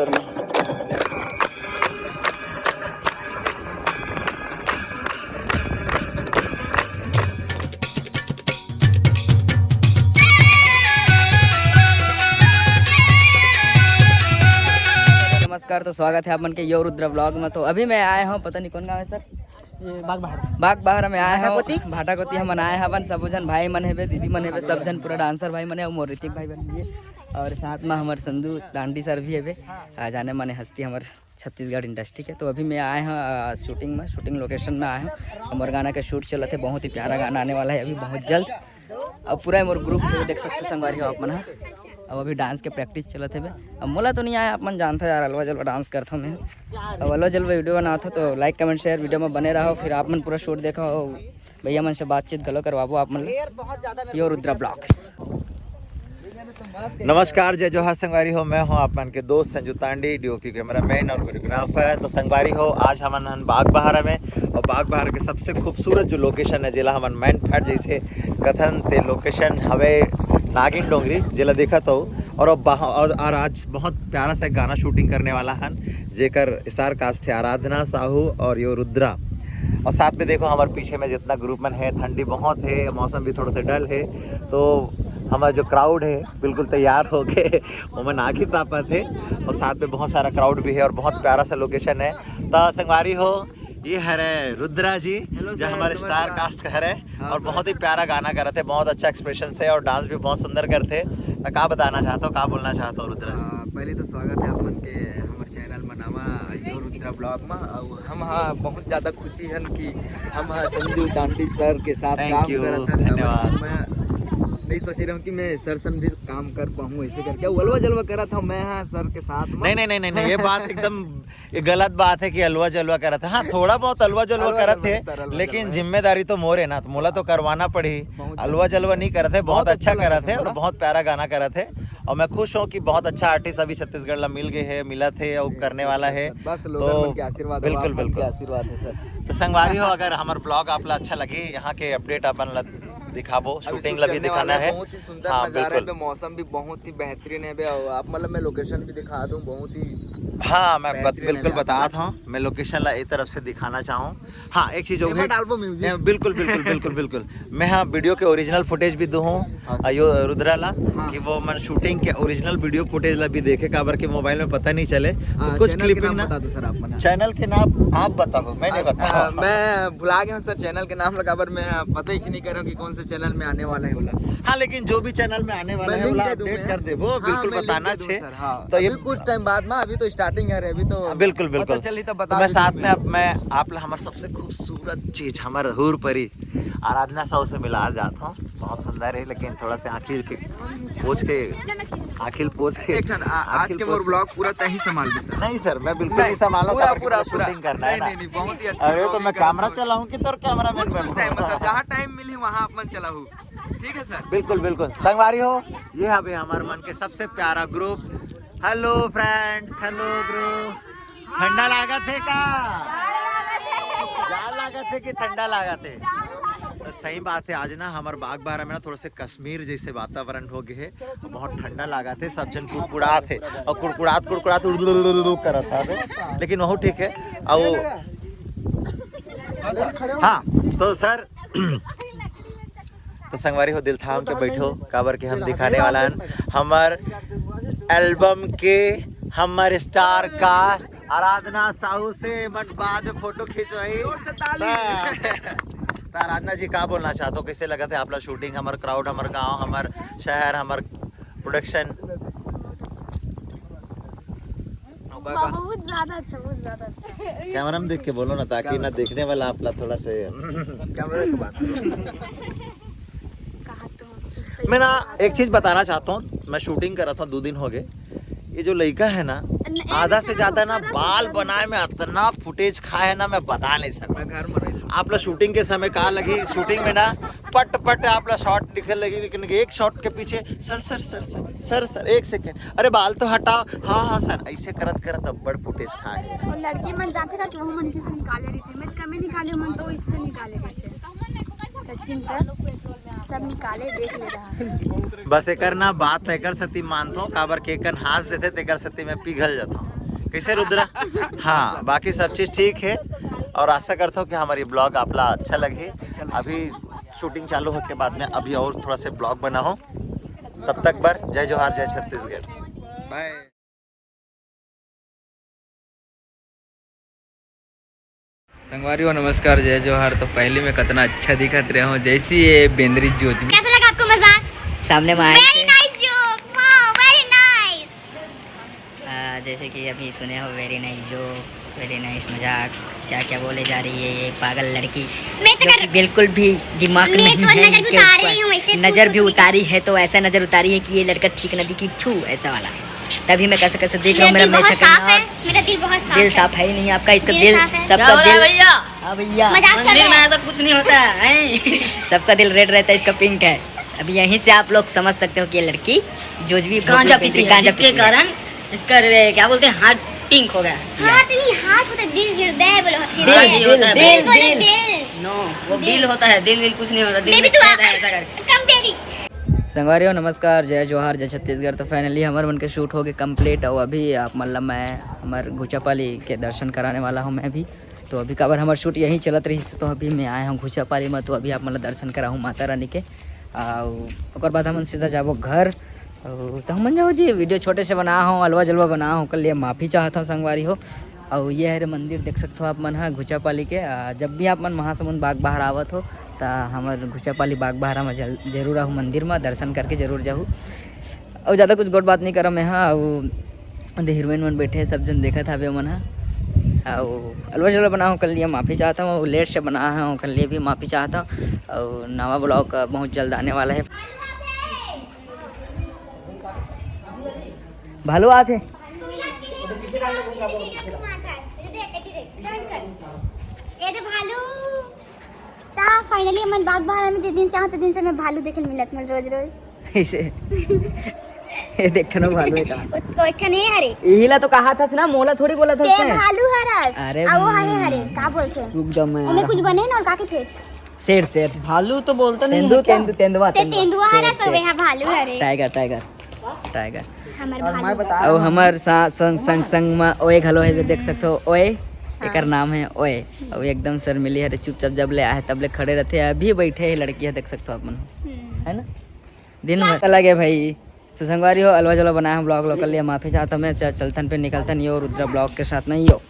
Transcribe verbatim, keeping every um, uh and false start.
नमस्कार, तो स्वागत है आप मन के यो रुद्रा ब्लॉग में। तो अभी मैं आए हूँ, पता नहीं कौन गाँव है सर, ये बाग बहरा। बाग बहरा में आए हैं, भाटाकोती? भाटाकोती हमन आए हैं अपन, सब झन भाई मन हेबे, दीदी मन हेबे, सब झन पूरा डांसर भाई मन हे, अउ मोर ऋतिक भाई बन हे, अउ साथ में हमर संधू डांडी सर भी हेबे। आ जाने माने हस्ती हमर छत्तीसगढ़ इंडस्ट्री के। तो अभी मैं आए हैं, आ, शूटिंग में, शूटिंग लोकेशन में आए हैं। हमर गाना के शूट चलत हे, बहुत ही प्यारा गाना आने वाला है अभी बहुत जल्द। अब पूरा मोर ग्रुप हे, देख सकते संगवारी हो आप मन ह। अब अभी डांस के प्रैक्टिस चलत हे बे। अब मोला तो नहीं आया, आप मन जानते हो यार, अलवा जलवा डांस करता हूँ मैं। अब अलवा जलवा वीडियो बनाता हूँ, तो लाइक कमेंट शेयर वीडियो में बने रहो, फिर आप मन पूरा शूट देखो, भैया मन से बातचीत घलो करवाबो आप मन ल। यो रुद्रा ब्लॉग्स। नमस्कार, जय जोहार संगवारी हो, मैं हूं आप मन के दोस्त संजू तांडी, डीओपी कैमरामैन और कोरियोग्राफर। तो संगवारी हो, आज हमन हन बाग बहारा में, और बाग बहारा के सबसे खूबसूरत जो लोकेशन है, जेला हमन मैन फैट जैसे कथन, ते लोकेशन हवे नागिन डोंगरी, जेला देखत हो। और अब बहा-, और, और आज बहुत प्यारा सा एक गाना शूटिंग करने वाला हन, जेकर स्टार कास्ट है आराधना साहू और यो रुद्रा, और साथ में देखो हमारे पीछे में जितना ग्रुप मन है, ठंडी बहुत है, मौसम भी थोड़ा सा डल है, तो हमारा जो क्राउड है बिल्कुल तैयार हो गए, ओमन आखिर तापत है, और साथ में बहुत सारा क्राउड भी है और बहुत प्यारा सा लोकेशन है। तो संगवारी हो, ये हरे रुद्रा जी, हेलो जो सर, हमारे स्टार नमस्कार। कास्ट हरे, हाँ और सर। बहुत ही प्यारा गाना करत है, बहुत अच्छा एक्सप्रेशन से और डांस भी बहुत सुंदर करते। तो का बताना चाहते हो, का बोलना चाहते हो रुद्रा जी? हाँ, पहले तो स्वागत है आप मन के हमारे चैनल में नवा यो रुद्रा ब्लॉग में। और हम हाँ बहुत ज़्यादा खुशी हन कि हम हाँ संजू डांडी सर के साथ Thank काम you, करत हन। धन्यवाद। मैं नहीं सोच रहा हूँ कि मैं सर सन भी काम कर पाऊँ ऐसे करके। वलवा जलवा करत हूँ मैं हाँ सर के साथ में। नहीं, नहीं, नहीं, नहीं, नहीं, ये बात एकदम ये गलत बात है कि अलवा जलवा करत है। हाँ, थोड़ा बहुत अलवा जलवा अलवा करत जलवा है, नहीं सर, अलवा लेकिन जलवा है। जिम्मेदारी तो मोर है ना, तो मोला तो करवाना पड़ी। बहुत अलवा जलवा नहीं करत है, बहुत बहुत अच्छा अच्छा करत करत है है और मोला। बहुत प्यारा गाना करत है। और मैं खुश हूँ कि बहुत अच्छा आर्टिस्ट अभी छत्तीसगढ़ ला मिल गए है, मिलत है और करने वाला है। बस लोगन तो मन के आशीर्वाद हो, बिल्कुल, आप मन के बिल्कुल। आशीर्वाद है सर। तो संगवारी हो, अगर हमार ब्लॉग आप ला अच्छा लगे, यहाँ के अपडेट अपन ला दिखाबो, अभी शूटिंग शूट ला भी चलने दिखाना वाला है। बहुत ही सुंदर हाँ, नज़ारा है बिल्कुल। बे, मौसम भी बहुत ही बेहतरीन है बे, और आप मतलब मैं लोकेशन भी दिखा दूँ, बहुत ही हाँ, मैं बत-, बेहतरीन है बिल्कुल बे। बतात हूँ, मैं लोकेशन ला ए तरफ से दिखाना चाहूँ। हाँ, एक चीज़ हो एमा गई। डालबो म्यूजिक। ए, बिल्कुल, बिल्कुल, बिल्कुल, बिल्कुल। मैं हाँ वीडियो के ओरिजिनल फुटेज भी दूँ हूँ, हाँ, आ, यो रुद्रा ला, हाँ। कि वो मन शूटिंग के ओरिजिनल वीडियो फुटेज ला भी देखे, काबर के मोबाइल में पता नहीं चले। तो हाँ, कुछ चैनल के क्लिपिंग नाम ना बता दो सर आप मन। चैनल के नाम आप बताओ, मैं नहीं आ, बताऊँ। आ, मैं भुला गया हूँ सर चैनल के नाम ला, काबर मैं पता ही नहीं कर रहा हूँ कि कौन से चैनल में आने वाला है बोला। हाँ, लेकिन जो भी चैनल में आने वाला मैं है, लिंक ओला दे दूँ अपडेट मैं। कर देबो, हाँ, बिल्कुल मैं लिंक बताना दे दूँ छे। सर, हाँ। तो ये अभी कुछ टाइम बाद में, अभी तो स्टार्टिंग है रे, अभी तो हाँ, बिल्कुल, पता बिल्कुल। चली तो तो बता मैं भी साथ दूँ में मैं। अब मैं आप ला हमार सबसे खूबसूरत चीज, हमार हूर परी आराधना साहू से मिला जाता हूँ। बहुत सुंदर है, लेकिन थोड़ा सा आँखी के पोंछ के, आँखी पोंछ के, एक ठन, आ-, आज आँखी के मोर पोंछ के। ब्लॉग पूरा तही संभाल दे सर। नहीं सर, मैं बिल्कुल नहीं, नहीं संभालूं, पूरा, काबर कि पूरा, मुझे पूरा। शूटिंग करना है नहीं, ना। नहीं, नहीं, बहुत ही अच्छा अरे, तो ब्लॉग मैं है, कैमरा बहुत चलाऊं कि तोर कैमरामैन कुछ, कुछ बनूं? टाइम में सर, जहाँ टाइम मिली वहाँ अपन चलाऊ। ठीक है सर। बिल्कुल, बिल्कुल। संगवारी हो, ये हवे हमार मन के सबसे प्यारा group. Hello friends, hello group. ठंडा लागत है का? जाड़ लागत है कि ठंडा लागत है? तो सही बात है, आज ना हमार बाग बहारा में ना थोड़ा से कश्मीर जैसे वातावरण हो गए है, बहुत ठंडा लागत है, सब जन कुड़कुड़ात है और कुड़कुड़ात कुड़कुड़ात उड़ करत है, लेकिन वहू ठीक है। और हाँ, तो सर तो संगवारी हो, दिल थाम के बैठो, काबर के हम दिखाने वाला हन हमर एल्बम के हमर स्टार कास्ट आराधना साहू से मन बाद में फोटो खिंचवाई। जोर से ताली। त आराधना जी, का बोलना चाहत हो, कैसे लगत है आप ला शूटिंग, हमर क्राउड, हमर गांव, हमर शहर, हमर प्रोडक्शन? बहुत ज्यादा अच्छा, बहुत ज्यादा अच्छा। कैमरा में देख के बोलो ना, ताकि ना देखने वाला आप ला थोड़ा से कैमरा के बात। कहा तो मैं ना एक चीज बताना चाहता हूँ, मैं शूटिंग कर रहा था, दो दिन हो गए। ये जो लड़का है ना, आधा से ज्यादा ना बाल बनाए में इतना फुटेज खाए है ना, मैं बता नहीं सकता। मैं घर में रही। आप लोग शूटिंग के समय कहा लगी, शूटिंग में ना पट पट आप लोग शॉट दिखे लगी, लेकिन एक शॉट के पीछे sir sir sir sir sir sir एक सेकंड, अरे बाल तो हटाओ, हाँ हाँ सर, ऐसे करत करत अब्बड़ फुटेज खाए। और लड़की मन जाते ना कि वो मन इसे से निकाले रही थे, मैं कमी निकाले मन तो इससे निकाले रही थे। सचिन सर। सब निकाले, देख ले रहा। बस एकर ना बात एकर सेती मानथो, काबर के एकर हाँस देथे तेकर सेती मैं पिघल जाथो। कैसे रुद्रा? हाँ, बाकी सब चीज ठीक है। और आशा करता हूँ कि हमारी ब्लॉग आपला अच्छा लगे। अभी शूटिंग चालू होके बाद में अभी और थोड़ा से ब्लॉग बनाओ। तब तक बर जय जोहार, जय छत्तीसगढ़। बाय। संगवारी हो, नमस्कार, जय जोहार। तो पहली में कितना अच्छा दिखत रहे हो, जैसी ये बेंदरी जोच भी। कैसा लगा आपको मजाक? सामने में आए वेरी थे। नाइस जोक, वाओ, वेरी नाइस। आ, जैसे कि अभी सुने हो, वेरी नाइस जोक, वेरी नाइस मजाक, क्या क्या बोले जा रही है ये पागल लड़की, मैं तो जो कर कि बिल्कुल भी दिमाग मैं नहीं तो है नजर भी इनके उतार ऊपर। रही हूँ, ऐसे नजर भी उतारी है, तो ऐसा नजर उतारी है कि ये लड़का ठीक ना दिखी, छू, ऐसा वाला। तभी मैं कैसे कैसे देख रहा हूँ, मेरा मेरा दिल बहुत साफ है, मेरा दिल बहुत साफ दिल है। साफ है ही नहीं आपका, इसका दिल दिल, साफ है। सबका क्या हो रहा है दिल। भैया? हाँ भैया। मजाक कर मंदिर रहा में है। ऐसा कुछ नहीं होता है, हैं? सबका दिल रेड रहता है, इसका पिंक है। अभी यहीं से आप लोग समझ सकते हो कि ये लड़की जोजवी गांजा भोजपुरी पीती है, गांजा जिसके पीती है। कारण इसका रे-, क्या बोलते हैं, हार्ट पिंक हो गया। हार्ट नहीं, हार्ट होता है, दिल, हृदय बोलो, दिल, हृदय। दिल, दिल, दिल। नो, वो दिल होता है, दिल विल कुछ नहीं होता, दिल बेबी, में तू छेद है ऐसा करके। Come baby. संगवारी हो, नमस्कार, जय जोहार, जय छत्तीसगढ़। तो फाइनली हमर मन के शूट हो गए कंप्लीट, और अभी आप मन ला मैं हमर घुचापाली के दर्शन कराने वाला हूँ मैं भी। तो अभी काबर हमर शूट यहीं चलत रही, तो अभी मैं आया हूँ घुचापाली में, तो अभी आप मन ला दर्शन कराहूँ माता रानी के, और ओकर बाद हमन सीधा जाबो घर। और तो हमन जाओ जी, वीडियो छोटे से बना हो, अलवा जलवा बना हो, ओकर लिए माफ़ी चाहत हूँ संगवारी हो। और ये हरे मंदिर देख सकते हो आप मन हा घुचापाली के। आ, जब भी आप मन महासमुंद बाग बाहर आवत हो, त हमर घुचापाली बाग बहरा में जल-, जरूर आहू मंदिर में दर्शन करके जरूर जाहू। और ज़्यादा कुछ गोट बात नहीं करम मैं हा। और ओदे हीरोइन मन बैठे हे, सब जन देखत हवे मन हा। और अलवा जलवा बना हो कर लिए माफ़ी चाहता हूँ, और लेट से बना हो कर लिए भी माफ़ी चाहता हूँ। और नवा ब्लॉग बहुत जल्द आने वाला है। भालू आत हे। ये दे भालू। ता फाइनली हमन बाग बहरा में जिस दिन से आते दिन से मैं भालू देखे मिलत मल रोज रोज। ऐसे। ये देख ठनो भालू है कहाँ? कोई ठने हरे। यही ला तो कहा था ना, मोला थोड़ी बोला था ते उसने। भालू हरस। अरे अब वो हरे हरे, का बोलथे? रुक जा, मैं आ ओमे रहा कुछ हूँ। बने ना और का के थे? शेर, शेर। भालू तो बोलता नहीं तेंदू, है क्या? तेंदू, तेंदुआ, ते तेंदुआ। तेंदुआ हरस शेर, होवे शेर। हा भालू हरे। Tiger, tiger, tiger. हमर और भालू। मैं बता अब रहा हूँ। हमर सा-, संग, संग, संग में ओए घलो है, देख सकते हो, ओए। हाँ। एकर नाम है ओए। अब एकदम शर्मिली हरे, चुपचाप जब ले आए तब ले खड़े रहते हैं। अभी बैठे हैं लड़की है, देख सकते हो अपन, हम्म। है ना? दिन भर लगे भाई। तो संगवारी हो, अलवा जलवा बनाए हम ब्लॉग लोकल लिए माफ़ी चाहता मैं। च-, चलतन पे निकलतन यो रुद्रा ब्लॉग के साथ नहीं यो।